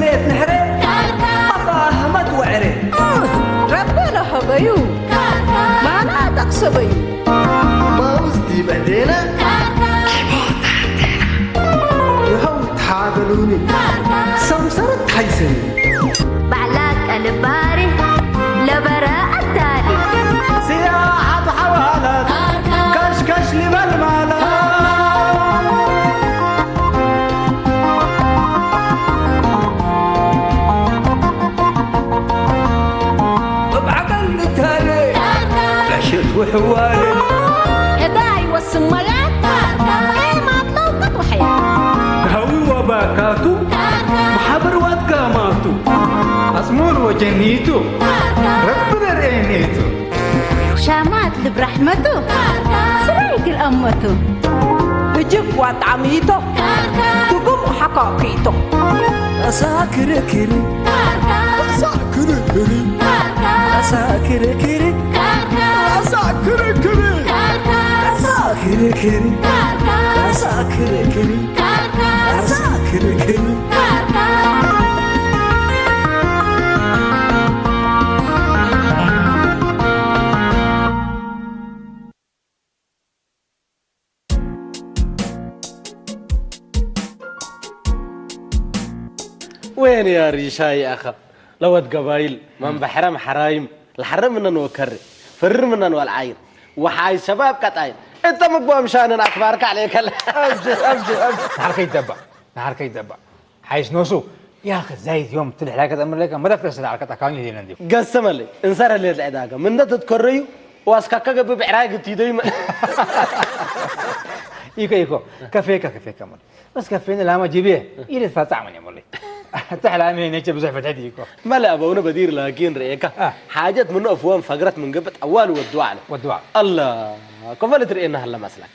ቤት ንሕረ ኣታ ኣሕመድ ወዕረ ረቢ ረኸበዩ ማና ጠቕሰበዩ ማውዝ ዲበ ዴና ይኸው ተሓበሉኒ ሰምሰረት ሓይሰኒ ባዕላ ቀልባሪ ለበረ ኣታሊ ስያ ሓብ ሓዋላት ካሽካሽ ሊበል ማለት እብ ዓቀል ንታለ ዕሽት ውሕዋለ እዳ ኣይወስን መላት ኤማት ለውቀት ወሕያ ንሃዊ ወባካቱ ማሓበር ዋት ጋማቱ ኣጽሙር ወጀኒቱ ረቢ ደርእየኒቱ ሻማት ልብ ራሕመቱ ስራይ ክልአመቱ ብጅብ ዋጣሚቶ ትጉም ሓካኪቶ ኣሳ ክርክር ኣሳ ክርክር ኣሳ ክርክር ኣሳ ክርክር ኣሳ ክርክር ኣሳ ክርክር ኣሳ ክርክር وين يا ريشاي أخا لود قبايل من بحرم حرايم الحرم منن وكري فر منن والعاير وحاي شباب قطايل انت مقوم شانن أكبر كعليك أبجد أبجد أبجد نحركي دبا نحركي دبا ሓይስ ኖሱ ያኽ ዛይት ዮም ትልሕ ላይ ከተምር ለካ መደፍተ ስለ ዓልከት ኣካውኝ ሄደን እንዲሁ ገሰመለይ እንሰረ ለለ ዕዳጋ ምንደ ተትከረዩ ዋስካካ ገብእ ብዕራይ ግትይደዩ መ- ኢኮ ኢኮ ከፌካ ከፌካ መ በስ ከፌን ላማ ጅብየ ኢለ ትፋጻዕ መን የመለይ ተሕላሚ ነቸ ብዙሕ ፈትሕት ኢኮ መለ ኣበውነ በዲር ላኪን ርኤካ አ። ሓጀት ምን እፍወን ፈግረት ምን ገብእ ጠዋል ወድዋ ኣለ ወድዋ ኣላ ኮፈል ትርእየና ሃለ መስላክ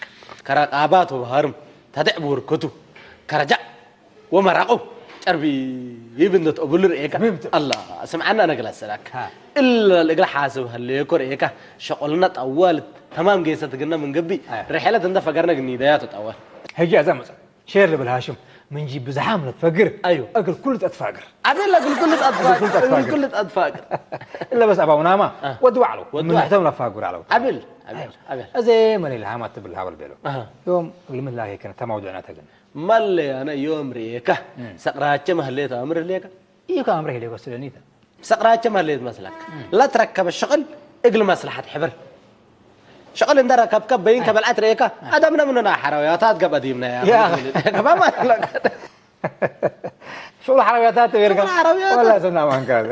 ከረቃባት ወበሃርም ተድዕ ብውርክቱ ከረጃ ወመራቑ ጨርቢ ይብነት ኦብሉ ርኤካ ይብት- ኣላ ስምዓና ነግላ ሰላክ ሃ። እላ ልእግራ ሓስብ ሃለየኮ ርኤካ ሸቆልና ጠዋል ተማም ገይሰት ግና ምንገቢ ኣያ። ርሕለት እንተ ፈገርና ግን ይደያ ተጠዋል ሕጂ ኣዛ መጸ ሼር ልብል ሃሽም ምንጂ ብዝሓም ለትፈግር ኣዩ። እግር ኩሉ ጠትፋግር ኣቤላ ግልኩል ጣጥፋ ግልኩል ጣጥፋ ግር እግር ኩሉ ጣጥፋ ግር እለ በስ ኣባውናማ አ። ወዲ ባዕሉ ወዲ ምን ባዕሉ። ሕቶም ለፋጉር ኣለዉ ኣቤል ኣቤል ኣቤል እዜ መን ኢልሃማ ትብል ሃበል ቤሎ ኣሃ። ዮም ግልምት ላከ ከነ ተማውድዕና ተግን መለይ ኣነ ዮም ርኤካ ሰቕራቸ ማህሌት ኣምር ህሌካ እዩ ከኣምር ህሌኮ ስለኒተ ሰቕራቸ ማህሌት መስለክ ለትረከበ ሽቕል እግል መስለሓት ሕብር ሽቕል እንደ ረከብከ በይን ከበልዓት ርኤካ ኣደምነ ምንና ሓራውያታት ገብ ኣዲምና ያ ገባ ማለት ሽቕል ሓራውያታት ተቤልካ ሓራውያታት። ወላ ስና ማንካ እዚ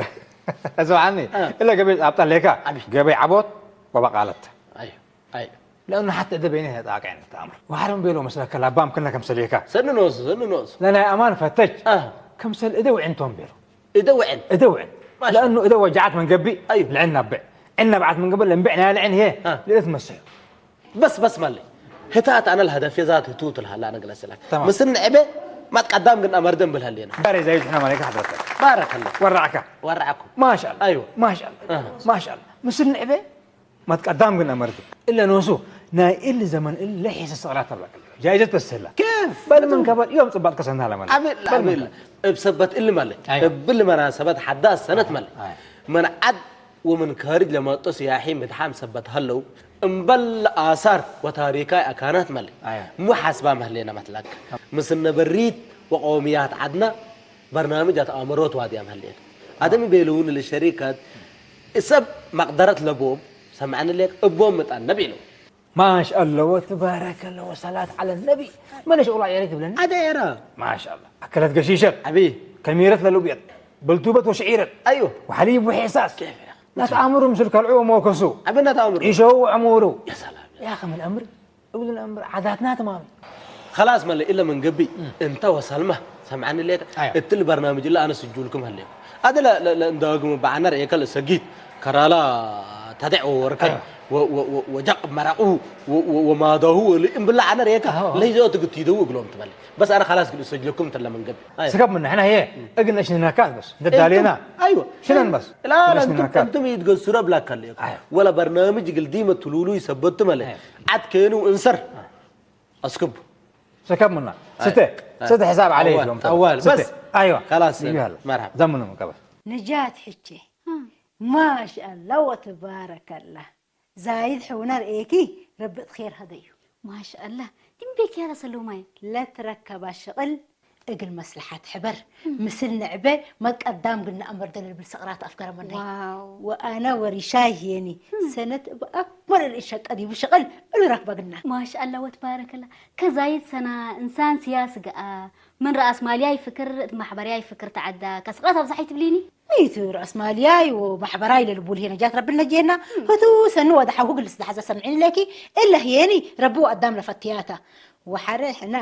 ሰብዓኒ እለ ገበይ ኣብጣ ሌካ ኣቢ። ገበይ ዓቦት ወበቃለት ኣይ ኣይ ለእኑ ሓተ እደ በይነ ተጣቃ ተኣምር ወሓረም ቤሎ መስለከ ላባም ክነ ከምሰሌካ ሰኒ ንወሱ ሰኒ ንወሱ ለናይ ኣማን ፈተጅ አ። ከምሰል እደ ውዕንቶም ቤሎ እደ ውዕን እደ ውዕን ማሻ። ለእኑ እደ ወጃዓት መንገቢ ኣዩ። ልዕን ናብዕ ዕን ናብዓት መንገቢ ለንብዕ ናይ ልዕን ሄ አ። ልእት መሰዩ በስ በስ ማለ ህታት ኣነ ለሀደፍ የዛት ህቱ ትልሃላ ነግለስላክ ተማም። ምስን ንዕበ ማት ቀዳም ግን ኣመርደን ብልሃሌና ባሬ ዛይድ ሕና ማለካ ሓድረተካ ባረከላ ወራዕካ ወራዕኩም ማሻ። ኣዩ ማሻ ኣሃ። ማሻ ምስል ንዕበ ማት ቀዳም ግን ኣመርድ እለ ኖሱ ናይ እል ዘመን እል ለሒሰ ሰቕላት ተብላክ ጃይዘት ተስህላ كيف በል ምን ከበል እዮም ጽባጥ ከሰና ለመን عبيل عبيل እብ ሰበት እል ማለ أيوة. እብል መናሰበት ሓዳስ ሰነት ማለ أيوة. መን ዓድ ወመን ካርጅ ለመጦ ስያሒ ምድሓም ሰበት ሃለው እምበል ኣሳር ወታሪካይ ኣካናት ማለ أيوة. ሙሓስባ መህሌና መትላክ ምስነ በሪት ወቆምያት ዓድና በርናምጅ ኣትኣምሮት ዋድያም ሀሌት ኣደም ቤልውን ለሸሪካት እሰብ መቅደረት ለቦም ሰምዐኒ ሌክ እቦም ምጣን ነብ ኢለው ማሽ አለ ወትባረከ አለ ወሰላት ዐለ ነቢ መለ ሽቁላ ኤረ ትብለኒ ኣደ ኤረ ማሽ አለ አከለት ገሺሸት አቢ ከሚረት ለሉብየት በልቱበት ወሽዒረት አዩ ወሐሊብ ወሒሳስ ናት አምሩ ምስል ከልዑ ወሞከሱ አቢ ናት አምሩ ኢሸው ወዐሙሩ يا سلام يا أخي من أمر እብሉን እምበር ዓዳትና ትማም خلاص መለ ኢለ መንገቢ እንተ ወሰልማ ሰምዓኒ ሌካ ኣዮ። እትል በርናምጅ ላ ኣነ ስጁልኩም ሀሌኩ ኣደ እንዳግሙ በዓነር ኤከል ሰጊት ከራላ ተደዕ ወወርከት ኣዮ። ወጃቅ መራቁ ወማዳሁ እምብላ ዓነር ኤካ ኣዮ። ለይዘኦ ትግትይደው እግሎም ትበል በስ ኣነ خلاص ግን እሰጅለኩም እንተለ መንገቢ ኣዮ። ስከብ ምን ንሕና ሄ እግነሽ ንነካት በስ እንደዳሌና ኣይወ ሽነን በስ لا لا እግነሽ انتم ንነካት انتم يتقصروا بلاك عليكم ኣዮ። ولا برنامج قل ديما تلولو يثبت ملك ኣዮ። ዓድ ከኑ እንሰር ኣስክቡ سكمنا. ستة. ستة حساب عليه اليوم، ترى. ستة. بس. أيوة. خلاص. يلا. مرحبا. زمنوا من قبل. نجاة حجة. ما شاء الله وتبارك الله. زايد حونا رئيكي، ربي خير هذيو. ما شاء الله. دم بيك يا رسول الله. لا تركب الشغل، እግል መስልሓት ሕበር፣ ምስል ንዕበ መቀዳም ግና ኣመርደ ልብል ሰቅራት ኣፍገረ መናይ። ወኣነ ወሪሻይ ህየኒ ሰነት እብ ኣክመል ርእሸ ቀዲቡ ሸቀል እሉ ረክበ ግና። ማሻአላ ወትባረከላ ከዛይት ሰና እንሳን ስያስ ገኣ ምን ረኣስ ማልያ ይፍክር እቲ ማሕበርያ ይፍክር ተዓዳ ከስቅራት ኣብዛሕ ይትብሊኒ። ሚቱ ረኣስ ማልያይ ወማሕበራይ ለልቡል ህየ ነጃት ረብል ነጀና ህቱ ሰኒ ወደ ሓሁ ግልስ ዝሓዘ ሰምዒን ለኪ እለ ህየኒ ረቢ ወኣዳም ለፈትያታ ወሓረ ሕና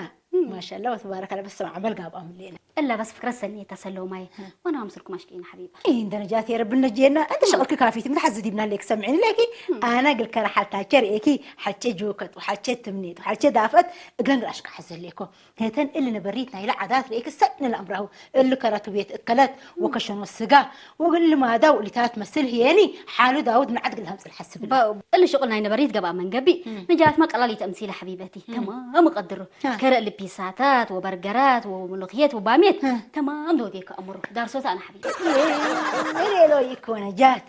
ማሻላ ወተባረከላ በስ ሰብ ዓመል ጋብኣ ምሌና። እላ በስ ፍክረት ሰኒ የታሰለው ማየ ወና ምስልኩም ኣሽቂና ሓቢባ። إيه درجات يا رب النجينا أنت شغلك كافي تمت حزدي بنا لك سمعين لك أنا قلت كره حالتا شر إيكي حالتي جوكت وحالتي تمنيت وحالتي دافت قلن راشك حزل لكو هيتن اللي نبريتنا إلى عادات ريك سكن الأمره اللي كرت بيت أكلت وكشنو السقا وقل ما داو اللي تات مسل هيني حالو داود نعد قلها مثل حسب اللي شغلنا نبريت قبا من قبي نجات ما قلالي تمثيل حبيبتي تمام قدره ከረእ ልፒሳታት ወበርገራት ወምሉኽየት ወባሜት ተማም ደወዴካ ኣምሮ ዳርሶት ኣነ ሓቢብ ሌሎ ይኮነ ጃት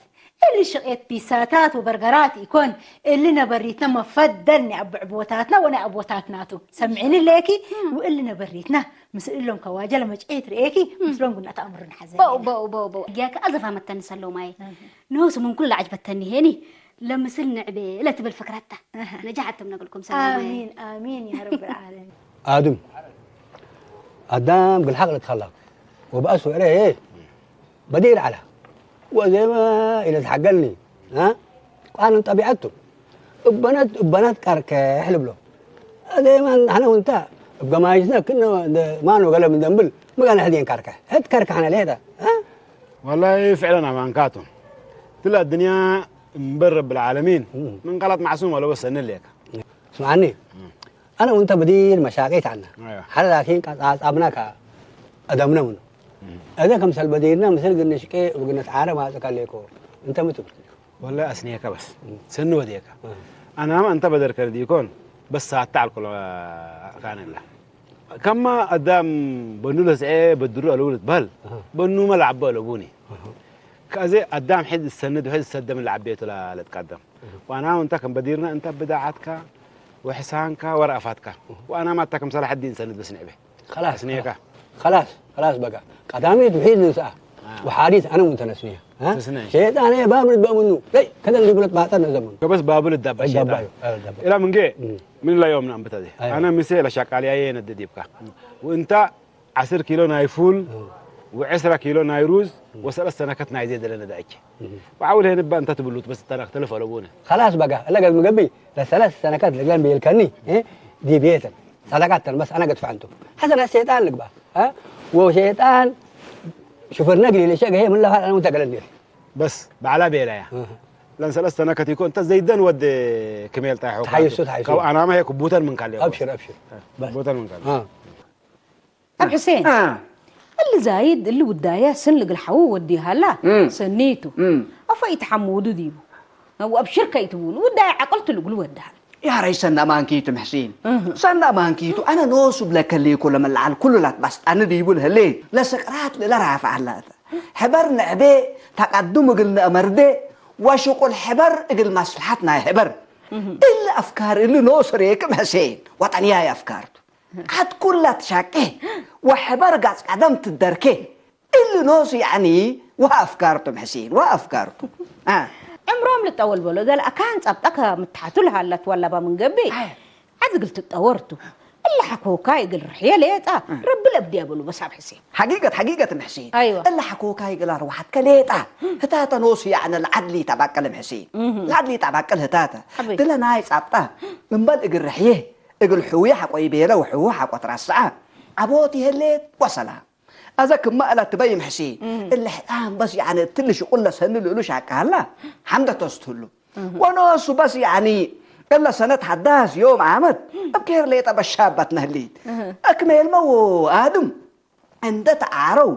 እሊ ሽቄት ፒሳታት ወበርገራት ይኮን እሊ ነበሪትነ መፈደል ናይ ኣቦዕቦታትና ወናይ ኣቦታትናቱ ሰምዒኒ ለኪ ወእሊ ነበሪትና ምስ እሎም ከዋጀ ለመጭኤት ርኤኪ ምስሎም ጉና ተኣምሩ ንሓዘ በው በው በው በው ያከ ኣዘፋ መተንሰሎ ማየ ኖስ ምን ኩሉ ዓጅበተኒ ሄኒ ለምስል ንዕቤ ለትብል ፍክረታ ነጃ ሓቶም ነግልኩም ሰላም ኣሚን ኣሚን ያ ረብ ልዓለሚን ኣድም ኣዳም ግልሓቅ ለትኸላ ወብኣስ ውዕለ በዲር ዓላ ወዜማ ኢለ ዝሓገልኒ ቋንን ጠቢዐቱ እበነት እበነት ቃርከ ሕልብሎ ኣዜማ ንሕነ ውንታ እብ ገማይስነ ክነ ማኖ ገለ ምንደንብል ምጋነ ሕድየን ካርከ ሕድ ካርከ ሓነ ሌታ والله فعلا أمان كاتو تلا الدنيا من بر رب العالمين من غلط معصوم ولا بس أنا ليك اسمعني أنا وأنت بدير مشاقيت عنا هل لكن أبناك أدمنا منه هذا كم سل بديرنا مثل قلنا شكي وقلنا تعالى ما أتكلم لكم أنت متو والله أسنيك بس سنو ديك أنا ما أنت بدر كرديكون بس ساعة تعال كل كان الله ከማ ኣዳም በኑ ለስዐ በድሩ ኣለቡ ልትበሃል በኑ መላዓቦ ኣለቡኒ ከዚ ኣዳም ሕድ ዝሰንድ ውሕድ ዝሰደም ለዓቤቱ ለትቃደም ዋና እንታ ከም በዲርና እንታ ብዳዓትካ ወሕሳንካ ወረኣፋትካ ዋና ማታ ከም ሰላሕ ዲን ሰንድ በስንዕበ خلاص ስኔካ خلاص خلاص በቃ ቀዳሚት ውሒድ ንስኣ ወሓዲት ኣነ እውን ተነስንያ ሸጣን ባምር በምኑ ከደን ሊብለት ባጠር ነዘምኑ ከበስ ባብል እዳባ ሸጣን ኢላ ምንጌ ምን ላ ዮም ናምብታ ዚ ኣነ ምሴ ለሻቃልያየ ነደ ዲብካ ወእንታ ዓስር ኪሎ ናይ ፉል ወዕስራ ኪሎ ናይ ሩዝ ወሰለስተ ነከት ናይ ዘይ ደለነ ዳእቼ ወዓውል ሄን እባ እንተ ትብሉት በስ ተረክ ተለፈለቡነ خلاص በጋ ለገዝ ምግቢ ለሰለስተ ነከት ልግለን ብይልከኒ ዲብየተን ሰደቃተን በስ ኣነ ገድፋ እንቱ ሐሰን ሸጣን ልግባ ወሸጣን ሽፍር ነግሪ ልሸገ ምን ለፋል ኣነ ተገለል በስ ባዕላ ቤላያ ለን ሰለስተ ነከት ይኮ እንተ ዘይደን ወድ ክሜል ጣይሖ ተሓይሱ ተሓይሱ ካብ ኣናማ ሄ ክቡተን ምን ካለ ኣብሽር ኣብሽር ክቡተን ምን ካለ ኣብ ሕሴን እሊ ዛይድ እሊ ውዳየ ስን ልግል ሓዉ ወዲሃላ ሰኒቱ ኣፈ ኢትሓምውዱ ዲቡ ናብ ኣብሽርከ ኢትብሉ ውዳየ ዓቅልቱ ልግሉ ወድሃል ያረይ ሰና ማንኪቱ ምሕሲን ሰና ማንኪቱ ኣነ ኖሱ ብለከልይ ኩሎ መላዓል ኩሉ ላትባስጣኒ ድይቡ ልህሌ ለስቅራት ልለራፍዓ ኣላተ ሕበር ንዕቤ ተቀዱም እግል ንእመርዴ ወሽቁል ሕበር እግል መስልሓት ናይ ሕበር እሊ ኣፍካር እሊ ኖሱ ሬክም ሕሴን ወጠንያይ ኣፍካርቱ ዓድ ኩላ ትሻቄ ወሕበር ጋጽ ቀደም ትደርኬ እሊ ኖሱ ያዕኒ ወአፍካርቱም ሕሲን ወአፍካርቱም ዕምሮም ልጠወል በሎ ዘለኣካን ጸብጠከ ምትሓቱ ለሃለት ወለባ ምን ገብእ ዓዝግል ትጠወርቱ እለ ሓኮካ ይግል ርሕየ ለየጣ ረቢ ለብድያ በሉ በሳብ ሕሴን ሓቂቀት ሓቂቀት ምሕሲን ኣይዋ እለ ሓኮካ ይግል ኣርዋሓትከ ለየጣ ህታተ ኖሱ ያዕነ ለዓድሊ ይጠባቀል ምሕሲን ለዓድሊ ይጠባቀል ህታተ ሓበይ ድለ ናይ ጻብጣ እምበል እግል ርሕየ እግል ሕዊ ሓቆ ይቤለ ወሕዊ ሓቆ ትራስዓ ዓቦት ይህሌት ወሰላም ኣዘ ክማ እላ ትበይም ሕሲን እለ ሕጣን በስ ያዕነ እትሊ ሽቁል ለሰኒ ልእሉ ሻቃላ ሓምደ ተስትህሉ ወኖሱ በስ ያዕኒ እለ ሰነት ሓዳስ ዮም ዓመት እብ ኬር ሌጠ በሻበት ነህሊት እክሜልመ ወአድም እንደ ተዓረው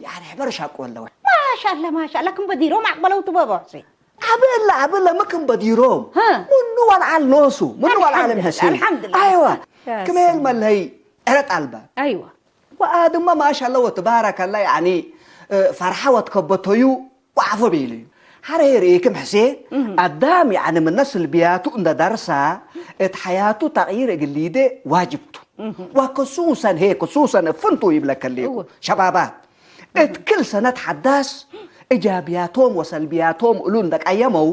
ያዕኒ ሕበር ሻቁ ኣለወ ማሻላ ማሻላ ክም በዲሮም ኣቅበለው ትበቦ ሕሴን ዓብለ ዓብለ ምክም በዲሮም ምኑ ወልዓል ኖሱ ምኑ ወልዓል ሕሴን ኣይዋ ክሜልመ ለህይ ዕረጥ ኣልባ። ኣይዋ ወኣ ድማ ማሻላ ወትባረከላ ያኒ ፈርሓ ወትከበቶዩ ወዓፎ ቤሉ እዩ። ሓረ ርእክም ሕሴን ኣዳም ያኒ ምነ ስልብያቱ እንደ ዳርሳ እት ሓያቱ ተቕይር እግሊደ ዋጅብቱ። ወክሱሰን ሄ ክሱሰን ፍንቱ ይብለከ ሌኩ ሸባባት እት ክል ሰነት ሓዳስ እጃብያቶም ወሰልብያቶም እሉ እንደ ቀየመው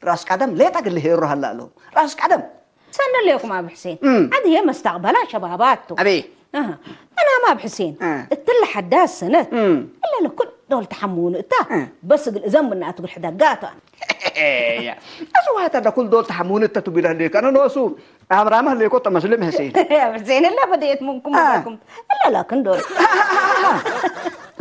ራስ ቀደም ሌጣ ግሊ ሄሩ ሃላ ኣለዉ ራስ ቀደም ሰንለኩም ኣብ ሕሴን ኣድየ መስተቅበላ ሸባባቱ ኣቤ ኣና ማብ ሕሴን እትለ ሓዳስ ሰነት እለለ ኩል ዶል ተሓምውኑ እታ በስ እግል እዘም ብና እትግል ሕደጋታ እሱ ዋታ ደ ኩል ዶል ተሓምውኑ እተ ትቢለ ህልዩ ከነ ኖሱ ኣምራማ ህልዩ ኮ ተመስልም ሕሴን ኣብ ሕሴን እላ በደየት ምንኩም ኩም እለለ ክንዶል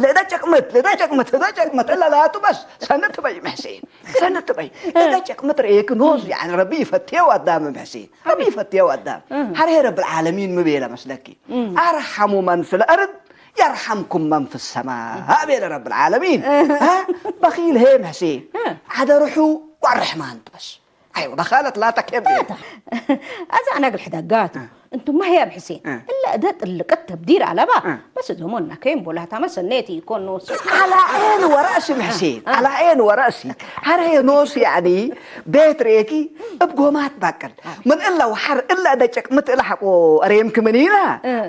ለዳ ጨቅመት ለዳ ጨቅመት ለዳ ጨቅመት እለላቱ በስ ሰነት ትበይ ሕሴን ሰነት ትበይ ለዳ ጨቅመት ርእየክ ኖሱ ያኒ ረቢ ይፈትየው ኣዳም ሕሴን ربي فتيا وقدام هر هي رب العالمين مبيلة مسلكي ارحموا من في الارض يرحمكم من في السماء ها بيلة رب العالمين ها بخيل هيم حسين عاد روحوا والرحمن بس ايوه بخالة لا تكيب ኣዛ ኣናግል ሕዳጋቱ እንቱማ ህያብ ሕሴን እላ እደ ጥልቀት ተብዲር ኣለባ በስ እዞሞ እናከይም ቦላታ መሰኔት ይኮን ንወስድ على عين وراسي محسين على عين وراسي هر هي نوس يعني ቤት ርእኪ እብ ጎማት ባቅል ምን እላ ወሓር እላ እደ ጨቅምት እላ ሓቆ ኣረየምክ ምን ኢላ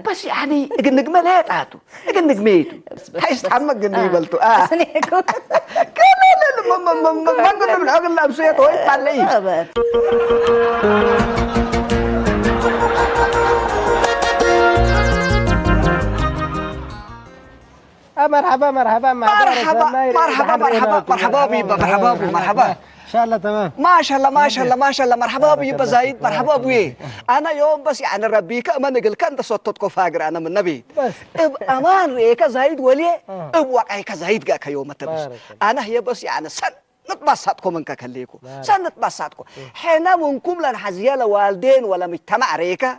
በስ ያኒ እግንግመ ለየጣቱ እግንግመ ይቱ ሃይስታመ ግን ይበልቱ መንግዱ ብልዖ ግን ላብሰየት ወይ ባለይ مرحبا مرحبا مرحبا مرحبا مرحبا بيبا مرحبا بو مرحبا ان شاء الله تمام ما شاء الله ما شاء الله ما شاء الله مرحبا بيبا زايد مرحبا بوي انا يوم بس يعني ربي كمان قال كان تصوتت كو فاجر انا من نبي بس اب امان ريكا زايد ولي اب وقعي كزايد قاك يوم تبس انا هي بس يعني سن نتبسطكم انك كليكو سن نتبسطكم حين منكم لن حزيا لوالدين ولا مجتمع ريكا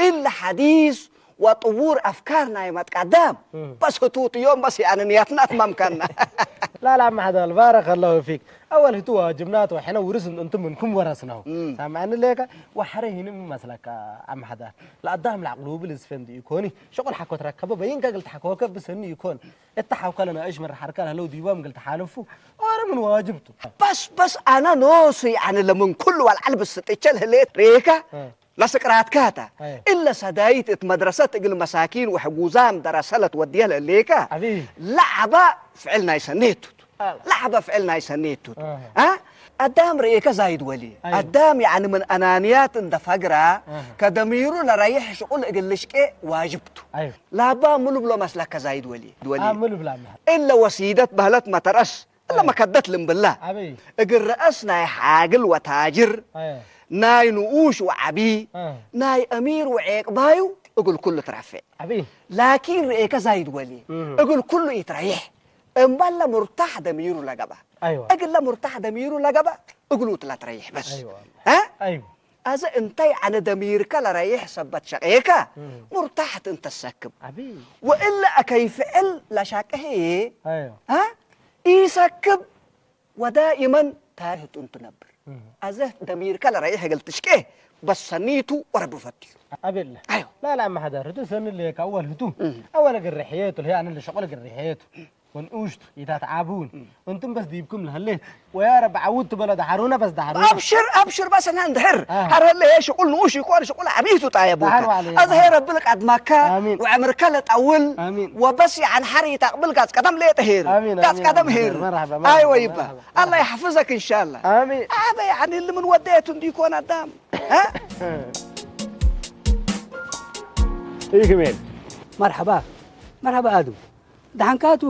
الا حديث وطور افكارنا يا متقدم بس هتوت يوم بس يعني نياتنا اتمام كنا لا لا عم حدا بارك الله فيك اول هتو واجبنات وحنا ورث انتم منكم ورثناه سامعني ليك وحري هنا مسلك عم حدا لا قدام العقل بالزفند يكوني شغل حكو تركبه بين قلت حكوك بسني يكون التحوكل انا ايش من حركه لو ديوام قلت حالفه ورا من واجبته بس بس انا نوصي يعني لمن كل والعلب الستيتشل هليت ريكا ለስቅራትካታ እለ ሰዳይት እት መድረሰት እግል መሳኪን ወሕጉዛም ደረሰ ለትወድየ ለእሌከ ለዐባ ፍዕል ናይ ሰኔቱት ለዐባ ፍዕል ናይ ሰኔቱት ኣዳም ርእየከ ዛይድ ወሊ ኣዳም ያዕኒ ምን አናንያት እንደ ፈግራ ከደሚሩ ለረይሕ ሽቁል እግል ልሽቄ ዋጅብቱ ላባ ምሉ ብሎ መስለከ ዛይድ ወሊ እለ ወሲደት በህለት መተረስ እለ መከደት ልምብላ እግል ረአስ ናይ ሓግል ወታጅር ናይ ንኡሽ ወዓቢ ናይ አሚር ወዔቅባዩ እግል ኩሉ ትረፌዕ ላኪን ርኤከ ዛይድ ወሊ እግል ኩሉ ኢትረይሕ እምበለ ሙርታሕ ደሚሩ ለገባ እግለ ሙርታሕ ደሚሩ ለገባ እግሉ ትለትረይሕ በስ ኣዘ እንታይ ዓነ ደሚርከ ለረይሕ ሰበት ሸቄከ ሙርታሕ ትእንተ ሰክብ ወእለ አከይ ፍዕል ለሻቀ ህዬ ኢሰክብ ወዳኢመን ታርህ ጡን ትነብር። አዘህ ደሚርከ ለረይሕ እግል ትሽቄ በስ ሰኒቱ ወረቢ ፈትዩ። አቤለ ላላ አመሐዳር ህቱ ሰኒ ሌከ አወል ህቱ አወል እግል ርሕየቱ ለህይ አነ ለሸቁል እግል ርሕየቱ ወንኡሽቱ ኢታትዓብውን እንቱም በስ ዲብኩም ለህሌት ወያ ረቢ ዓውድ ትበሎ ደሓሩነ በስ ደሓሩነ። አብሽር አብሽር በስ አነ እንድሕር ሀረ ህለ ሄ ሽቁል ንኡሽ ኢኮን ሽቁል ዓብይ ቱ ጣየቡከ። አዘ ሄ ረቢ ልቀድመከ ወዕምርከ ልጠውል ወበስ የዓን ሐር ኢታቅብል ጋዝ ቀደም ሌጠ ሄር ጋዝ ቀደም ሄር። አይወ ይባ አላህ ይሐፍዘክ እንሻላ። አበ የዓን እሊ ምን ወደየቱ እንዲኮን አዳም ይክሜል መርሐባ መርሐባ አድም ደሓንካቱ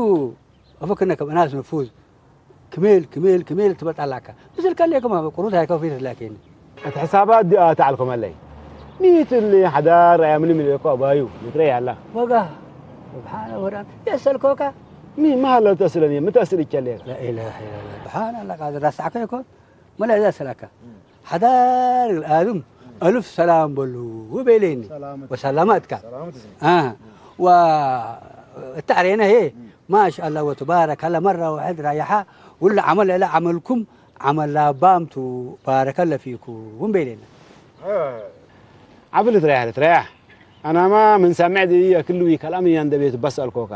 አፈክነ ከም እናስ ንፉዝ ክሜል ክሜል ክሜል ትበልጥ ኣላካ ምስል ከሌኩም ኣብ ቁሩት ኣይከፊት ላኪን እቲ ሕሳባት ዲኣ ተዓልኩም ኣለይ ሚት እሊ ሓዳር ኣያምልም ኢለኮ ኣባዩ ንትረይ ኣላ ወጋ ስብሓነ ወዳን የሰልኮካ ሚ መሃለ ተስለኒ ምተስል ይከሌ ላኢላሃ ኢላላ ስብሓን ኣላ ቃ ዝራሳዕከ ይኮን መላ እዛ ሰላካ ሓዳር ኣሉም ኣሉፍ ሰላም በሉ በይለይኒ ወሰላማትካ ወእታዕሬነ ሄ ማሻአላ ወተባረከላ መራ ዋሕድ ራያሓ ውላ ዓመል ዕላ ዓመልኩም ዓመል ላባምቱ ባረከለ ፊኩም በይለይና ዓብል ትረያሕ ትረያሕ ኣናማ ምን ሳምዕ ድየ ክልዊ ካልኣምን እያ እንደ ቤት በስ ኣልኮካ።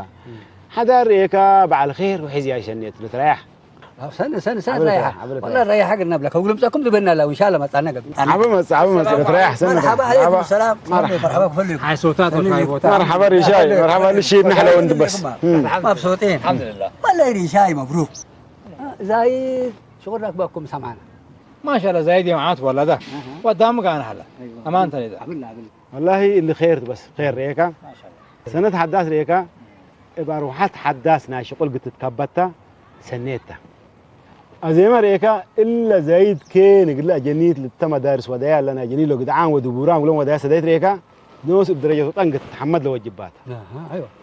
ሓዳር ርኤካ በዓል ኼር ውሒዝ እያ ሸኔት ልትራያሕ። ሰነ ሰነ ሰነ ዓብረት ራይሓ ራያ፣ ዓብረት ወላ ራያ። ራያ ሓገር ናብላ ከጉልምፀኩም ዝበና ላ ኢንሻላ መጣና ገብ ዓብ መጽ ዓብ መጽ ልትራያሕ ሰነ መርሓባ ዓለይኩም ሰላም። መርሓባ ክፈልኩም ሓሶታት ወሻይ ቦታ። መርሓባ ሪሻይ መርሓባ ልሽድ ናሕለ ወንድ በስ። ማብሶቴ الحمد لله. ወላ ሪሻይ መብሩክ። ዛይድ ሽቁር ረክበኩም ሰማና። ማሻላ ዛይድ የምዓት ወላዳ ወዳም ጋር ናሕለ። أمان تريد. ወላሂ እሊ ኸይር በስ ኸይር ርኤካ ሰነት ሓዳስ ርኤካ እብ ኣርውሓት ሓዳስ ናይ ሽቁል ግትት ካባታ ሰኔታ። ኣዜማ ርኤካ እለ ዘይድ ኬ ንግለ ኣጀኒት ልተ መዳርስ ወዳያ ኣለ ናይ ጀኒሎ ግድዓን ወድቡራን ውሎም ወዳያ ሰዳይት ርኤካ ኖስ እብ ደረጀቱ ጠንግ ትሓመድ ለወጅባታ።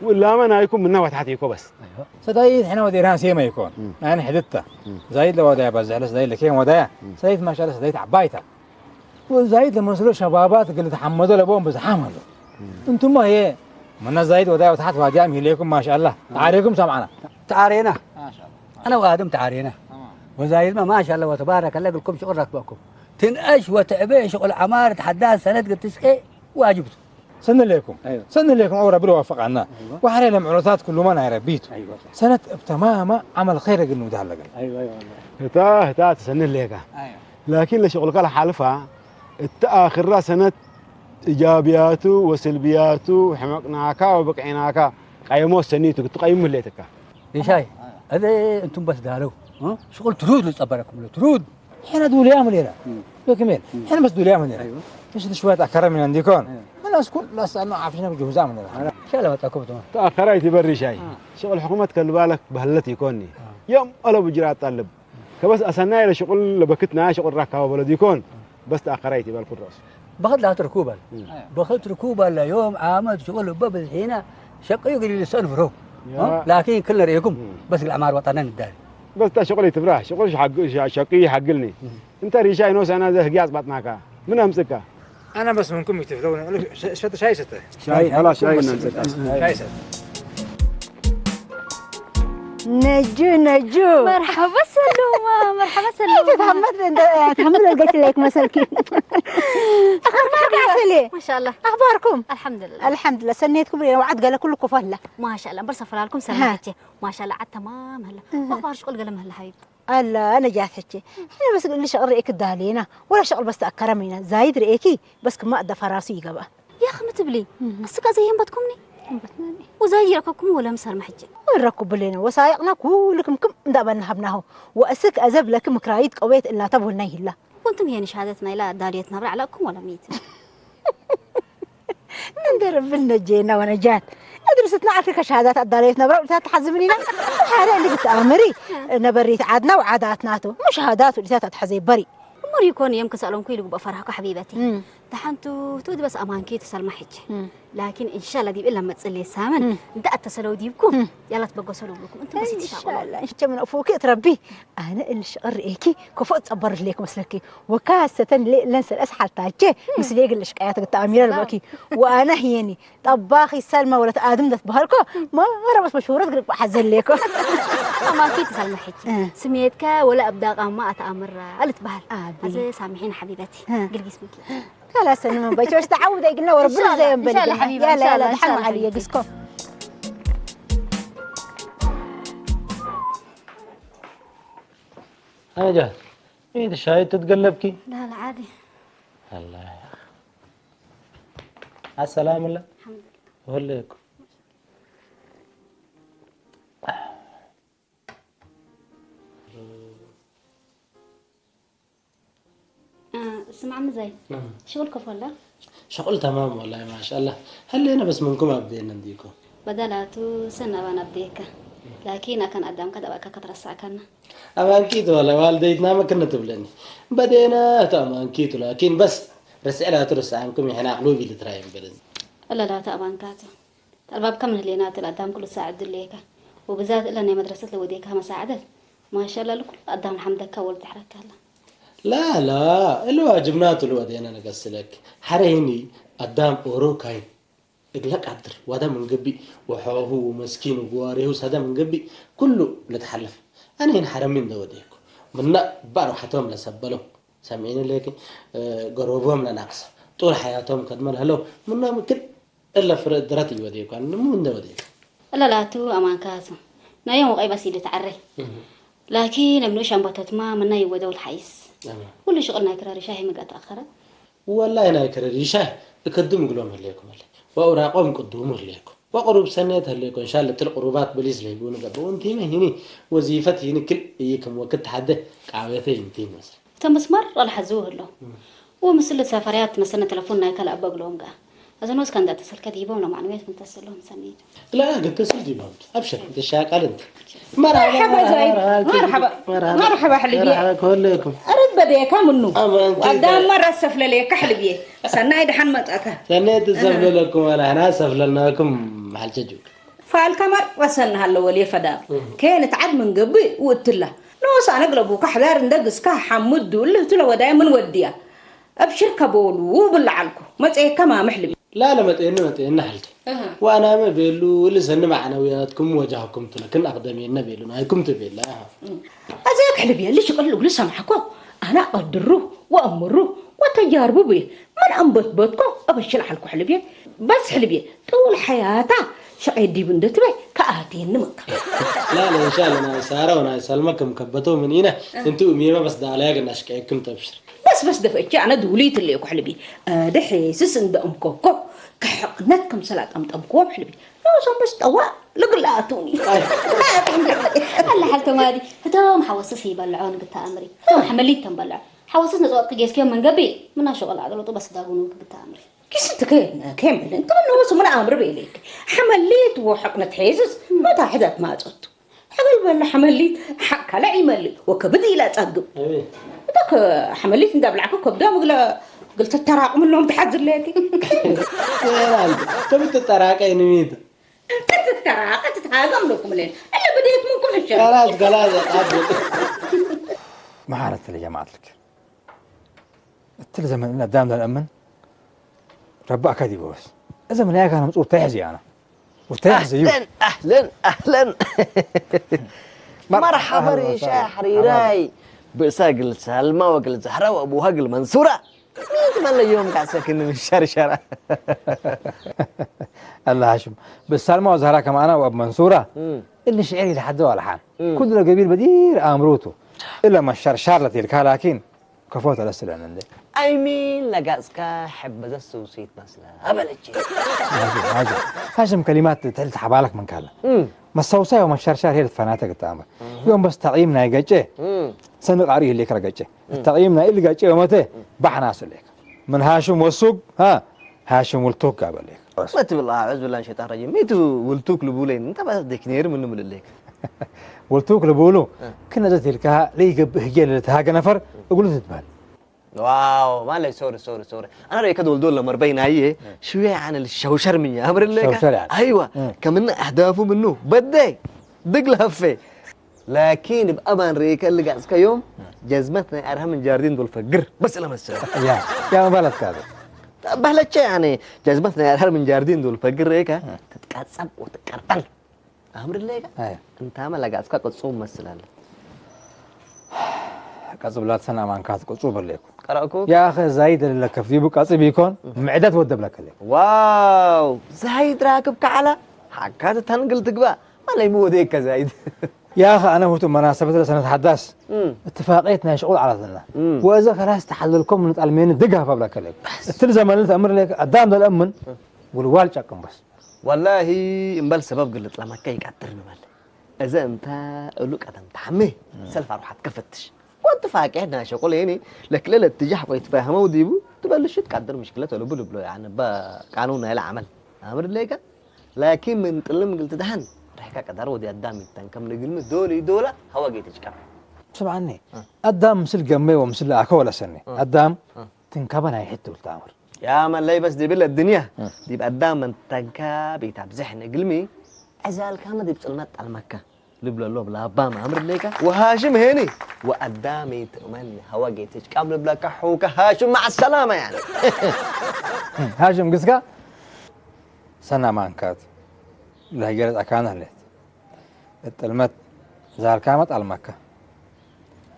ወላመ ናይኩም ምና ወታሕት ይኮ በስ። ሰዳይት ሕነ ወዴርሃን ሴማ ይኮን ናይን ሕድታ ዛይድ ለወዳያ በዝሕለ ሰዳይት ለኬን ወዳያ ሰዳይት ማሻለ ሰዳይት ዓባይታ። ወዛይት ለመስሎ ሸባባት እግል ተሓመዶ ለቦም ብዝሓም ኣሎ። እንቱማ ህየ መነ ዛይት ወዳይ ወተሓት ዋዲያም ሂሌኩም ማሻአላህ ተዓሬኩም ሰምዓና። ተዓሬና። أنا وآدم تعارينا. وزايد ما ما شاء الله وتبارك الله قلكم شغل ركبكم. تنقش وتعبي شغل عمارة حداد سند قد تسقي واجبته. ሰንሌኩም ሰንሌኩም ኣው ረቢ ወፈቃና። ወሓረ ለምዕሮታት ኩሉማ ናይ ረቢቱ ሰነት እብ ተማማ ዓመል ኸይር እግል ንውዳ ኣለገል። እታ እታ ትሰንሌካ ላኪን ለሽቁልካ ለሓልፋ እተ ኣኽራ ሰነት እጃብያቱ ወስልብያቱ ሕመቅናካ ወበቅዒናካ ቃይሞ ሰኒቱ ክትቀይሙ ህሌትካ። ሪሻይ እዘ እንቱም በስ ዳለው ሽቁል ትሩድ ልጸበረኩም ሎ ትሩድ ሕነ ዱልያ ምኔራ በክሜል ሕነ በስ ዱልያ ምኔራ እሽ ልሽወት ኣከረ ምን እንዲኮን ምን ኣስኩል ላሳኖ ዓፍሽነ ብጅሁዛ ምኔራ ሸለ ወጣኩም ትማ ተኣከራይ ትበሪ ሻይ ሽቁል ሕኩመት ከልባለክ በህለት ይኮኒ ዮም ኦሎ ብጅራ ኣጣልብ ከበስ ኣሰናይ ለሽቁል ለበክትና ሽቁል ራካባ በለድ ይኮን በስ ተኣከራይ ትበል ኩረስ በኸት ላትርኩበል በኸት ርኩበል ዮም ዓመት ሽቁል በብዝሒና ሸቅዩ ግዲ ልሰንፍሮ ላኪን ክል ነርእየኩም በስ ግልዓማር ወጣና ንዳል በስ ታ ሽቁል ትብራ ሽቁል ሸቅዩ ሓግልኒ እንተ ሪሻ ይኖስ ኣና ዘህጊ ኣጽባጥናካ ምን ኣምጽካ ኣና በስ ምንኩም ይትፍለው ሸጥ ሻይ ሰተ ሻይ ላ ሻይ ነምጽካ ሻይ ሰተ ነጁ ነጁ መርሓባ ሰሉማ መርሓባ ሰሉማ ተታመት እንደ ተምር ገት ላይክ መሰልኪ أخبارك عسلي؟ ما شاء الله. أخباركم؟ الحمد لله. الحمد لله سنيتكم رينا وعد قال كل كفلا. ما شاء الله برسا فلالكم سلامتي. ما شاء الله عاد تمام هلا. أخبار شغل قال مهلا حبيبتي. ኣላ ነጃት ሕጂ ሕነ በስ ግልሽ ርኤክ ዳሌና ወላ ሸቕል በስ ተኣከረም ኢና ዛይድ ርኤኪ በስ ክማ እደ ፈራሱ ይገባ يا أخي ما تبلي. السكا زي ينبتكمني. وزايد يركبكم ولا مسار محجة. ወረኩ ብሌና ወሳይቕና ኩልክም ክም እንዳበና ሃብናሁ ወእስክ ኣዘብ ለክ ምክራይት ቀዌት እላታ ብወናይ ይላ وانتم هي شهادتنا لا داليتنا برا علىكم ولا ميت. እንደ ረብል ነጀና ወነጃት እድርስትና ዓፍሪካ ሸሃዳት ኣዳለየት ነብራ ውዲታት ተሓዝብን ኢና ሓደ እንዲ ብትኣምሪ ነበሪት ዓድና ወዓዳትናቱ ሙሽ ሃዳት ውዲታት ኣትሓዘይ በሪ እሞ ሪኮን እዮም ክሰሎም ኩሉ ግበ ፈራህኩ ሓቢበቲ ተሓንቱ ትውዲ በስ ኣማንኪ ተሰልማ ሕጂ ላኪን እንሻላ ዲብ እላ መጽል የሳምን እንተ ኣተሰለው ዲብኩም ያላት በጎሰሉ ብልኩም እንተ በስ ይትሻቆሎ እንሻላ እንሸ ምን ኣፉኪ እትረቢ ኣነ እልሽ ቅር ኤኪ ከፎ ጸበር ሌክ መስለኪ ወካሰተን ሌለን ሰለስ ሓልታቼ ምስሌ ግልሽ ቀያት ግታ ኣሚረ ልበኪ ወኣነ ህየኒ ጠባኺ ሰልማ ወለት ኣድም ደትበሃልኮ ማረመስ መሽሁረት ግርቅ ሓዘሌኮ ኣማኪ ትሰልማ ሕጂ ስሜትካ ወላ ኣብዳ ቃማ ኣተኣምራ ልትበሃል ኣዘ ሳምሒን ሓቢበቲ ግልጊስ ምኪ ካላስ ንመንባይ ቸርስ ተዓውደ ግና ወረ ብር ዘየንበል ያላ ያላ ደሓን መዓል የግስኮ ኣነጃ إيه الشاي تتقلبكي؟ لا لا عادي. الله يا أخي. على السلامة لا؟ الحمد لله. وهليكم. ስማዕ ምዛይ ሽቁል ከፎላ ሽቁል ተማም ወላሂ ማሻላ ሀሌነ በስ ምንኩም ኣብዴነ እንዲኮ በደላቱ ሰናባን ኣብዴካ ላኪን ኣካን ኣዳምካ ደባካ ከተረሳዕካና ኣማንኪቱ ወላ ዋልደይትና መክነ ትብለኒ በዴነ እቶ ኣማንኪቱ ላኪን በስ ርስዕላቱ ርስዓንኩም ይሕና ኣቅሉብ ኢሉ ትራይ ምበለኒ እለላቱ ኣማንካቱ ተልባብካ ምን ህሌና ትል ኣዳም ኩሉ ሳዕ ዕድል ለየካ ወብዛት እለ ናይ መድረሰት ለወዴካ መሳዕደት ማሻላ ልኩል ኣዳም ሓምደካ ወልድ ሕረካላ لا لا እለ ዋጅብና ትሉ ወዴና ነገስለክ ሓረ ሂኒ ኣዳም ኦሮ ካይን እግለ ቃድር ዋዳ ምን ገቢ ወሖሁ ወመስኪን ወግዋሬሁ ሳዳ ምን ገቢ ኩሉ ለተሓለፍ ኣነ ሂን ሓረሚ እንደ ወዴኩ ምና ባር ሓቶም ለሰበለው ሰምዒኒ ለኪ ገሮቦም ለናቅሰ ጡል ሓያቶም ከድመ ለህለው ምና ምክል እለ ፍረ ድረት ይወደይ እኳ፣ ንሙ እንደ ወደይ። እለ ላቱ ኣማንካቱ። ናዮም ወቀይ በስ ይልትዓረይ። እህ። ላኪን ኣብ ንኡሽ ኣንባቶትማ ምና ይወደው ልሓይስ። ኣማ። ኩሉ ሽቕል ናይ ክራሪ ሻሂ ምግኣ ተኣኸረ። ወላሂ ናይ ክራሪ ሻሂ እከድም እግሎም ህልየኩም ኣለ። ወኣውራቆም ቅዱም ህልየኩም። ወቅሩብ ሰነት ህልየኩም። ሻለ ትል ቅሩባት ብሊስ ለይቡ ንገበው። እንቲመ ሂኒ ወዚፈት ሂኒ ክል እይክም ወክት ሓደ ቃቤተ ይንቲም ወሰ። ተመስመር ኣልሓዝው ህሎ። እም። ወምስል ሰፈርያት መሰነ ተለፎን ናይ ካልእ ኣባ ግሎም ገኣ። ኣዘን ወስካ እንዳ ተሰልከ ዲቦም ለማዕነውያት ምን ተሰሎም ሰሚድ። لا قلت سلتي بامت. أبشر، أنت الشاقل أنت. مرحبا. مرحبا زايد. مرحبا. مرحبا. مرحبا حلبي. مرحبا كلكم. أرد بديك منو؟ أما أنت وأدام مرة سفلة ليك حلبي. سناي دحن متأكا. سنيت السفلة لكم، ولا أنا سفلة لكم محل تجوك. فالكمر وسن هلا ولي فدام. كانت عد من قبي وقلت له: نوس أنا أقلبو كحذار ندقس كحمد ولا تلو وداي من وديا. أبشر كبولو وبالعلكو. ما تأكا ما محلبي. لا لا መጤኒ መጤኒ ሓልቲ። ኣሃ። ዋናመ ቤሉ ልሰኒ ማዕነውያትኩም ወጃህኩም ትለክን ኣቕደሜነ ቤሉ ናይኩም ትቤላ። ኣሃ። እም። ኣዘ ክሕልብ የለ ሽቕል እግሉ ሰማዕኮ ኣነ ኣድሩ ወኣምሩ ወተጃርቡ ብየ ምን ኣንበትበትኮ ኣበሽል ሓልኩ ሕልብየ በስ ሕልብየ ጥውል ሓያታ ሸቐይ ዲብ እንደትበይ ከኣትየኒ መካ። لا لا إن شاء الله ናይ ሳራ ወናይ ሰልማ ከም ከበቶ ምን ኢና እንቱ ሚማ በስ ዳላያ ገና ሽቀይኩም ተብሽር። በስ በስ ደፈቼ ኣነ ድውልይት እለ ኩሕልቢ። ኣደ ሔስስ እንደ እምኮኮ ክሕቕነት ከም ሰላጣ ምጠምክዎም ሕልቢ። ንሶም በስ ጠዋ ልግላኣቱኒ። ኣላ ሓልቶ ማዲ እቶም ሓወስስ ይበልዖ ንግታ ኣምሪ እቶም ሓመሊት ተንበልዖ ሓወስስ ነፅዋጥቂ ጌስክዮም መንገቢ ምናሾቐል ኣገለጡ በስ ዳጉኑ ግታ ኣምሪ። ኪስንት ከየመለ እንተመነወሱ ምን ኣምሪ በይለይክ ሓመሊት ወሕቕነት ሔስስ መታ ሕዛት ማፀቱ። ሕብል በሎ ሓመሊት ሓካለ ይመልእ ወከብድ ኢላ ጸግብ። እታ ሓመሊት እንዳብላዕኩ ከብዳ ምግለ ግልተ ተራቕምሎም ትሓዝለኪ። ከብት ተራቀይ ንሚት። ተራቀ ትትሃገም ለኩም ለን እለ ብደት ምንኩም ሕሸ። خلاص خلاص. መሓረት ለጀማዓትልክ እትል ዘመን እና ዳም ለእምን ረባእካ ዲቦስ እዘ ምን ያካ ነምጽ ውርታ ይሕዚ ኣና ውርታ ይሕዚ እዩ። أهلا أهلا أهلا. مرحبا ريشا حريراي. ብእሳ ግል ሳልማ ወግል ዛህራ ወአቡሃ ግል መንሱራ ሚት መለዮም ካሰክን ምሸርሸራ። ኣላ ሃሽም ብሳልማ ወዛህራ ከማና ወአብ መንሱራ እም። እሊ ሽዕር ኢለ ሓደ ዋልሓን እም። ኩሉ ለገቢል በዲር ኣእምሮቱ እለ መሸርሻር ለቴልካ ላኪን ከፎት ኣለስለን እንደ ኣይሚን ለጋጽካ ሕበዘ ስውሲት መስለ ኣበለች። ሃሽም ከሊማት ትሕል ተሓባለክ መንካለ እም። መሰውሳይ ወመሸርሻር ሄድ ፈናተ ግጣመ ዮም በስ ተቂም ናይ ገጨ እም። ሰንቅ ኣሪ ህሌክ ረገጨ እም። ተቂም ናይ እል ገጨ ወመተ እም። ባሕና ስለክ ምን ሃሽም ወሱግ ሃ ሃሽም ውልቱክ ጋበለክ ما تبلا أعوذ بالله من الشيطان الرجيم. ميتو ولتوك لبولين. أنت بس ديك نير منو ملليك. ወልቱክ ልብሉ እ። ክነዘት ኢልካ ለይገብእ ህጌ ለልትሃገ ነፈር እግሉ ትትበሃል። واو ما لي سوري سوري سوري. أنا رأيك دول دول لمر بين أيه شوية عن الشوشر مني أمر اللي ሸውሸር ያለ። أيوة እ። كمن أهدافه منه بدي دق لهفه. لكن بأبان ريك اللي قاعد كيوم جزمتنا أرهم من جاردين دول فقر بس لما السلام. ያ ያ ማለት ካለ ባህለቸ ያኔ ጀዝመት ናይ ኣድሃር ምን ጃርዲን ዱል ፈግር ሬካ ትትቃጸብ ወትቀርጠል ኣምር ሌካ ኣይ እንታመ ለጋጽካ ቅጹ መስላለ ቀጽ ብላት ሰና ማንካት ቅጹ በሌኩ ቀራእኩ ያኸ ዛይድ ለከፍ ዲቡ ቀጽ ቢኮን ምዕደት ወደብ ለከለ ዋው ዛይድ ራክብ ከዓላ ሓካት ተንግል ትግባ ማለይ ምወደከ ዛይድ ያኸ ኣነ ሁቱ መናሰበት ለሰነት ሓዳስ እም። እትፋቅየት ናይ ሽቁል ዓላትና እም። ወእዘ ከላስ ተሓለልኮም ንጣልሜኒ ድጋፍ ኣብላከለ እትል ዘመልት ኣምር ሌክ ኣዳም ደልአምን ጉልዋል ጨቅም በስ ወላሂ እምበል ሰበብ ግልጽ ለመካ ይቃጥር ንበል እዘ እንተ እሉ ቀደም ተሓሜ ሰልፍ ኣርባሓት ከፈትሽ ወትፋቅየት ናይ ሽቁል ኒ ለክለለ እትጃሕ ቆይ ትፋህመው ዲቡ ትበልሹ ትቃድር ምሽክለት ወለቡ ልብሎ ያኒ በቃኑ ናይ ለዓመል ኣምር ሌከ ላኪን ምን ጥልም ግልቲ ደሓን ርሕካ ቀዳር ወዲ ኣዳም ይተን ከም ንግልሚ ዶል ይዶላ ሃዋ ጌትጭቀር ስምዓኒ ኣዳም ምስል ገመይ ወምስል ኣከ ወለሰኒ ኣዳም ትንከበን ኣይሕት ውልቲ ኣምር ያ መለይ በስ ዲብል ኣድንያ ዲብ ኣዳም መንተንካ ቤት ኣብዝሕ ንግልሚ ዕዛልካመ ዲብ ጽልመት ጠልመካ ልብለሎ ብላባ ማምር ሌካ ወሃሽም ሄኒ ወአዳሜ ትእመን ሀወጌትች ቃም ልብለካ ሑከ ሃሽም مع السلامة يعني. هاشم قسكا سنة مانكات لا جرت أكان هلت التلمت زال كامت على مكة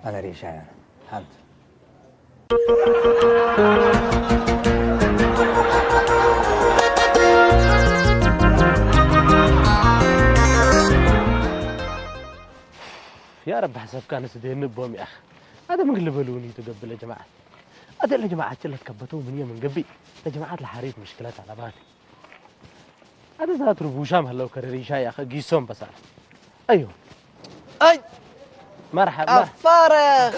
أنا ريشان هانت يا رب حسبك أنا سدين بوم يا أخي. هذا من قلب لوني تقبل يا جماعة. هذا اللي جماعة شلت كبتوا من يوم قبي. يا جماعة الحريف مشكلة على بالي. هذا ذات ربوشام هلو كرري شاي يا أخي قيسون بس أنا. أيوه. أي. مرحبا. قفارخ.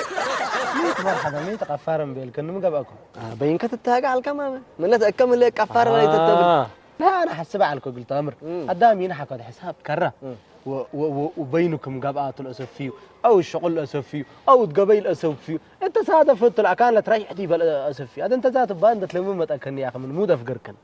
ميت مرحبا، ميت قفارم بيل كن مقبأكم. آه، بين كتتاقع الكمامة. من لا تأكمل لك قفارة لا تتبل. آه. لا، أنا حسب على الكوكل تامر. مم. قدامي نحكى حساب كرة. مم. و-، و-، و-، وبينكم قبعة الأسفيو، أو الشغل الأسفيو، أو القبيل الأسفيو. أنت سادة فت الأكان لا تريح دي بل أسفيو. هذا أنت ذات باند تلمم متأكني يا أخي من مود أفقركن.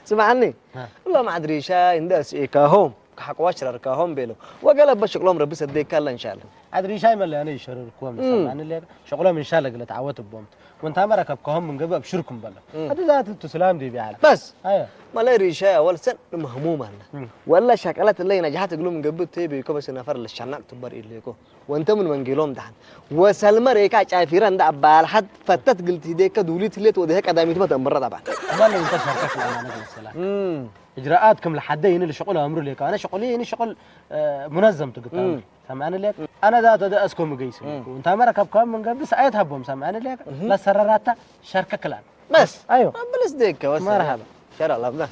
ስምዓኒ፣ ሃ። እሎም ዓድሪሻይ እንደ ስኢካሆም፣ ክሓቅዋ ሽረርካሆም ቤሎም። ወገለ በሽቅሎም ረቢ ሰደይካ ኣላ እንሻላ። ዓድሪሻይ መለ ኣነ ይሸረርክዎም እም። ሰምዓኒ ሌካ። ሸቅሎም እንሻላ ግለ ተዓወት ቦምት። ወንታ መረከብካሆም ምን ገብ ኣብሽርኩም በሎ። እም። ኣቲ ዛት እቱ ስላም ዲቢ ዓላ። በስ። ኣዮ። መለ ሪሻይ ኣወል ሰን ንመህሙም ኣላ። እም። ወላ ሸቀለት ለይ ነጃሓት እግሉ ምን ገብ ተይ ቤኮ በስ ነፈር ለሻናቅ ትበር ኢሌኮ። ወንተ ምን መንጌሎም ደሓን። ወሰልመ ሬካ ጫፊረ እንደ ኣባል ሓድ ፈተት ግልቲ ዴከ ዱሊት ሌት ወደ ቀዳሚት መት እምረ ጠባን። أمان لو أنت شاركك الأمانة مثلًا. እም። إجراءات كم لحد ين الشغل أمره ليك. أنا شغلي يعني شغل، آه، منظم تقطع. እም። سامعني ليك؟ እም። أنا ذات هذا أسكم قيس. እም። وأنت مرة كب كم من قبل ساعات هبهم سامعني ليك؟ እም። لا سرراتا شاركك الآن. بس. أيوه. ربنا يسديك، بس. مرحبا. شرع الله، بلا.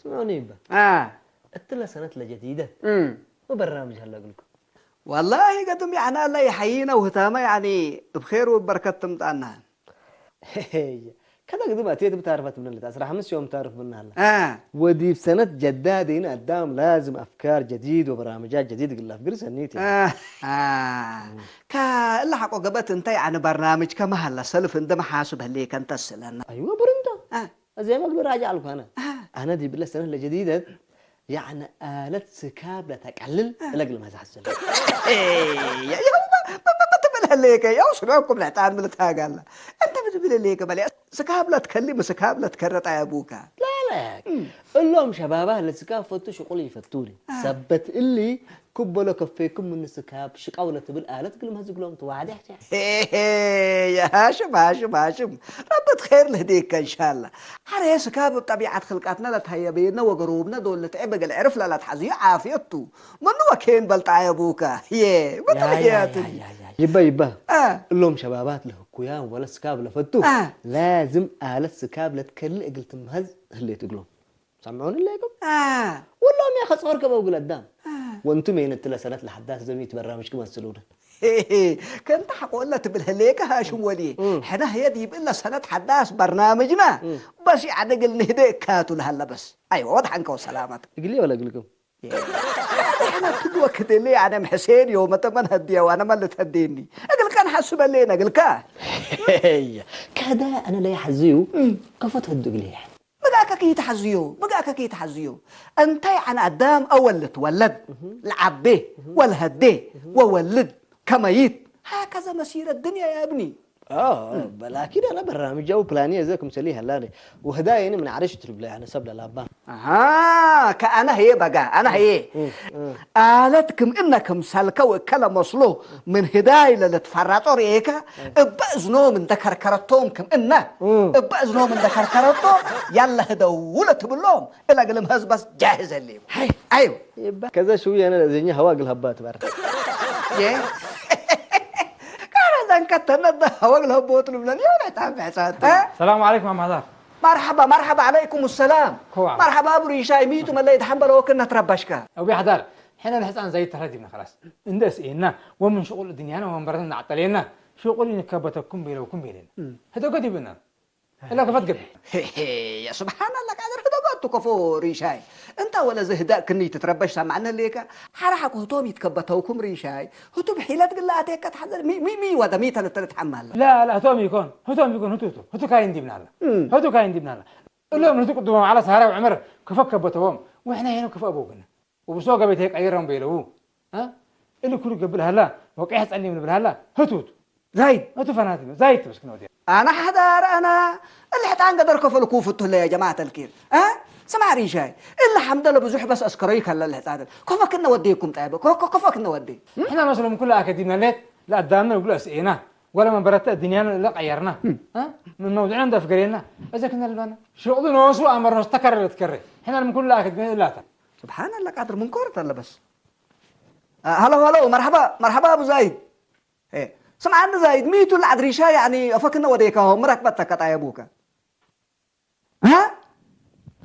ስምዑኒ እባ። አ። እትለ ሰነት ለጀዲደ እም። ወበርናምጅ ሀለ እግልኩም። ወላሂ ገድም ያዕና አላ የሐይነ ውህታመ ያዕኒ እብ ኼር ወበርከት ትምጣና። ከደ ግድም ኣትየት ብታርፈት ምንልት አስራ ሐምስ ዮም ታርፍ ምናለ። አ። ወዲብ ሰነት ጀዳዲን አዳም ላዝም አፍካር ጀዲድ ወበራምጃት ጀዲድ ግላፍ ግር ሰኒት። አ። አ። ከእላ ሐቆ ገበት እንተ ያዕኒ በርናምጅ ከመ ሀለ ሰልፍ እንደ መሓስብ ህሌከ እንተ ስለና። አይወ ብርንዶ። አ። أزي ما أقول راجع لكم أنا. آه. أنا دي بالله السنة الجديدة، يعني، آلة سكاب لا تقلل، آه. إلا قبل ما تحصل. يا، يا، ما، ما، ما، ما تبلها ليك، يا، وش معكم لا تعمل تاقال. أنت بتبلها ليك، بلي، سكاب لا تكلم، سكاب لا تكرر يا أبوك. لا، لا. مم. قول لهم شباب، أهل السكاب فتوا شغل يفتوني. آه. ثبت اللي ክበሎ ከፌኩም ምን ስካብ ሽቃው ለትብል ኣለት ግልም ህዝግሎም ትዋዕድ ያሕትያ። ሄ፣ ሄ፣ የሃሽም፣ ሃሽም፣ ሃሽም። ረቢ ትኼር ልህዴከ እንሻላ። ሐሬ ስካብ እብ ጠቢዓት ክልቃትና ለትሀየበየነ ወገሮብነ ዶል ልትዕብ እግል ዕርፍ ለለትሐዝዩ ዓፍየቱ። ምኑ ወኬን በልጣ የቡከ። ዬ፣ ምን ያይ፣ ያይ፣ ህያትን። ያይ፣ ያይ፣ ያይ። ይበ፣ ይበ። አ። እሎም ሸባባት ለህኩያን ወለ ስካብ ለፈቱ። አ። ላዝም ኣለት ስካብ ለትከልእ እግል ትምሀዝ ህሌት እግሎም። ሰምዑኒ እሌኩም? አ። ወላም ያ ኸጽወር ከበው ግለዳም። አ። ወንቱም የን እትለ ሰነት ለሐዳስ ዘሚት በራምጅ ክመስሉነ። ከንተ ሐቆለ ትብል ህሌከ ሃሽም ወልዬ። እም። ሕነ ህየ ዲብ እለ ሰነት ሐዳስ በርናምጅና እም። በስ ይዐደግል ንህደ እካቱ ለሀለ በስ። አይወ ወድሐንከ ወሰላመት። እግልዬ ወለ እግልኩም? ሕነ ክድ ወክድሊ አነ ም ሕሴን ዮመ ተመን ህድየ ወአነ መ ልትሀዴኒ። እግልከ ንሐስበሌነ እግልከ። ከደ አነ ለይሐዝዩ እም። ከፎ ትህዱ እግልዬ። ብጋከ ከይትሐዝዮ፣ ብጋከ ከይትሐዝዮ። እንተ የዐን አዳም አወል ልትወለድ፣ እህ። ለዐቤ፣ እህ። ወልሀዴ፣ እህ። ወወልድ፣ ከመይት። ሃከዘ መሲረ ድንያ ያ እብኒ። አዎ፣ እም። በላኪን አነ በርናምጃው ፕላኒ እዘ ክምሰሊ ሀላነ። ወህዳየኒ ምን ዐርሽ ትብል ያነ ሰብ ለላባ። አሃ፣ ከአነ ህዬ በጋ፣ አነ ህዬ። እም፣ እም። አለት ክም እነ ክምሰልከ ወእከለ መስሎ ምን ህዳይ ለልትፈራጦ ርኤከ፣ እበ እዝኖም እንደ ከርከረቶም ክም እነ፣ እም። እበ እዝኖም እንደ ከርከረቶም፣ ያለ ህደው ለትብሎም፣ እለ ግልም ህዝበስ ጃህዝ ህሌው። ሀይ። አይው። ይባ። ከዛ ሽዊ የነ ለዘኛ ሀዋ ግል ሀባ ትበር። የ? ካረ ዘንከተነ ደ ሀዋ ግል ሀቦት ልብለን፣ የው ላይ ታም ሕጻት። እ? ሰላም ዓለይኩም አማዛር። መርሐባ፣ መርሐባ፣ ዐለይኩም ሰላም። ኮዋ። መርሐባ፣ አቡ ሪሻይ፣ ሚቱ መለይ፣ ደሐን በለ ወክነ ትረበሽከ። አቡ ያሕዳር፣ ሕነ ለሕጻን ዘይት ተረዲብና፣ ከላስ። እንደ እስኤና፣ ወምን ሽቁል ድንያና ወንበረትና ናዕጠሌና፣ ሽቁል ይንከበተኩም ቤለውኩም ቤለና። እም። ህደጎ ዲብና። እላ ከፈት ገብ። ሄ፣ ሄ፣ ያ ሱብሓናላ፣ ቃድር ህደጎ አቱ ከፎ ሪሻይ። እንታ ወለ ዝህዳእ ክኒ ትትረበሽ ሰማዕነ ሌከ። ሐራ ሐቆ ህቶም ይትከበተውኩም ሪሻይ። ህቱ ብሒለት ግላ አቴከ ተሐዘር ሚ፣ ሚ፣ ሚ ወደ ሚ ተነተነ ተሐማላ። ላ፣ ላ፣ ህቶም ይኮን፣ ህቶም ይኮን፣ ህቱ፣ ህቱ፣ ህቱ ካይ እንዲብናላ። እም። ህቱ ካይ እንዲብናላ። እሎም ንቱ ቅድሞም ዓላ ሰሃራ ወዕመር ክፈ ከበተዎም፣ ወሕና የኑ ክፈ ኣበውክነ። ወብሶ ገበይተ ቀይሮም በይለዉ። አ? እሊ ኩሉ ገብር ሃላ፣ ወቀሕ ጸሊም ንብል ሃላ፣ ህቱት። ዛይድ፣ ህቱ ፈናት፣ ዛይድ ትብስክ ነው። አና ሐዳር አና፣ እሊ ሕጣን ገደር ከፈልኩ ፍቱ ለ ያ ጀማዓት አልኪር። አ? ስማዕ ሪሻይ፣ እሊ ሐምደለ ብዙሕ በስ አስከረዩ ከለ ልሕጻን። ኮፈክነ ወዴኩም ጣይበ፣ ኮ-፣ ኮ-፣ ኮፈክነ ወዴ። ሕና መስሎም ኩሉ አከዲምና ሌት፣ ለአዳምነ እግሉ አስኤና። ولا ما برت الدنيا لا غيرنا. ها؟ من موضوعنا ده فكرنا. إذا كنا البنا. شغل نوسو أمر نستكرر تكرر. إحنا من كل أخذ من لا. سبحان الله، قادر من كورة الله بس. آه، هلا، هلا، مرحبا، مرحبا أبو زايد. إيه. سمع عن زايد، ميتو العدريشة، يعني، أفكنا وديكا هو مرات بتك طيبوك. ها؟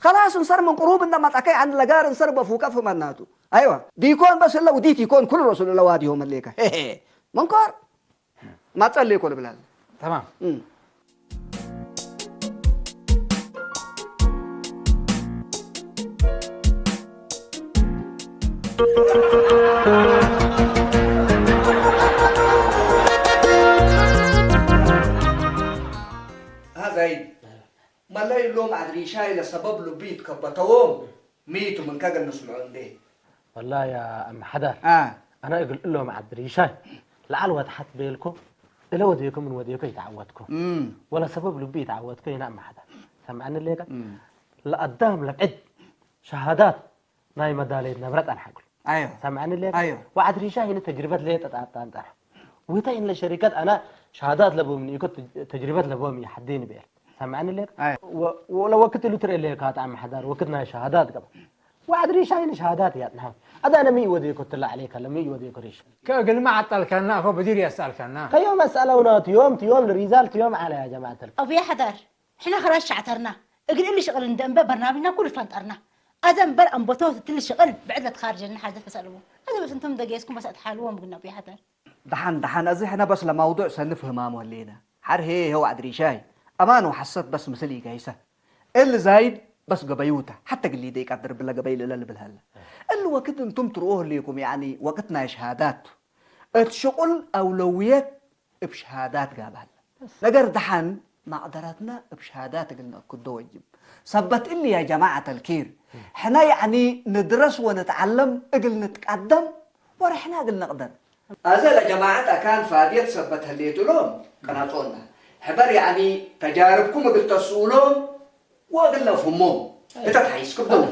خلاص، انصر من قروب إنما تكي عن لقار انصر بفوك في مناتو. أيوة، ديكون بس إلا وديت يكون كل رسول الله وادي هم الليكا. منكر؟ ما تصلي يكون بلال. تمام. مم. هذا هي. ما لا يلوم عدريشاي لسبب لبيت كبتوم. ميتو من كاغن نسمعون دي. والله يا أم حدر. آه. أنا أقول لهم عدريشاي. لعل وتحت بيلكو. إلا وديكم من وديكو يتعودكو. مم. ولا سبب لبي يتعودكو هنا أم حدر. سمعني ليك؟ مم. لقدام لبعد. شهادات. ناي مدالي نبرت عن حقل. أيوة. سمعني ليك؟ أيوة. وعدريشاي هنا تجربة ليه تتعطى أنت. ويتا إن الشركات أنا شهادات لبوم يكون تج-، تجربة لبوم يحدين بيل. سمعني ليك؟ أيوة. و-، ولو وقت اللي ترى ليك هات عم حدار، وقتنا شهادات قبل. وعدريشاي هنا شهادات يا نعم. هذا أنا مي ودي كنت لا عليك، لا مي ودي كريش. كقل ما عطل كنا، هو بدير يسأل كنا. كيوم أسأله ونات يوم، تيوم لريزالت يوم على يا جماعة الخير. أبو يا حدار، حنا خراج شعترنا. أقل اللي شغل ندم برنامجنا كل فانترنا. أذن بر أم بطوت تل شغل بعد لا تخارج لنا حاجة تسألوه. هذا بس أنتم دقيسكم بس أتحالوهم قلنا أبو يا حدار. دحن، دحن، أزي حنا بس لموضوع سنفهم أمو هلينا. حر هي هو عدريشاي. أمان وحسيت بس مثلي كيسة. اللي زايد بس قبيوته. حتى قال لي ديك أقدر بالله قبيل إلا اللي بالهلا. اللي وقت أنتم تروه ليكم، يعني، وقتنا شهادات. الشغل أولويات بشهادات قابل. نقر دحن ما قدرتنا بشهادات قلنا كدو وجب. سبت اللي يا جماعة الكير. حنا، يعني، ندرس ونتعلم قل نتقدم ورحنا قل نقدر. أزل جماعة أكان فادية سبت هليت لهم قناطونا. حبر، يعني، تجاربكم قل تسؤولون وقل نفهمهم. إنت تحيس كدو.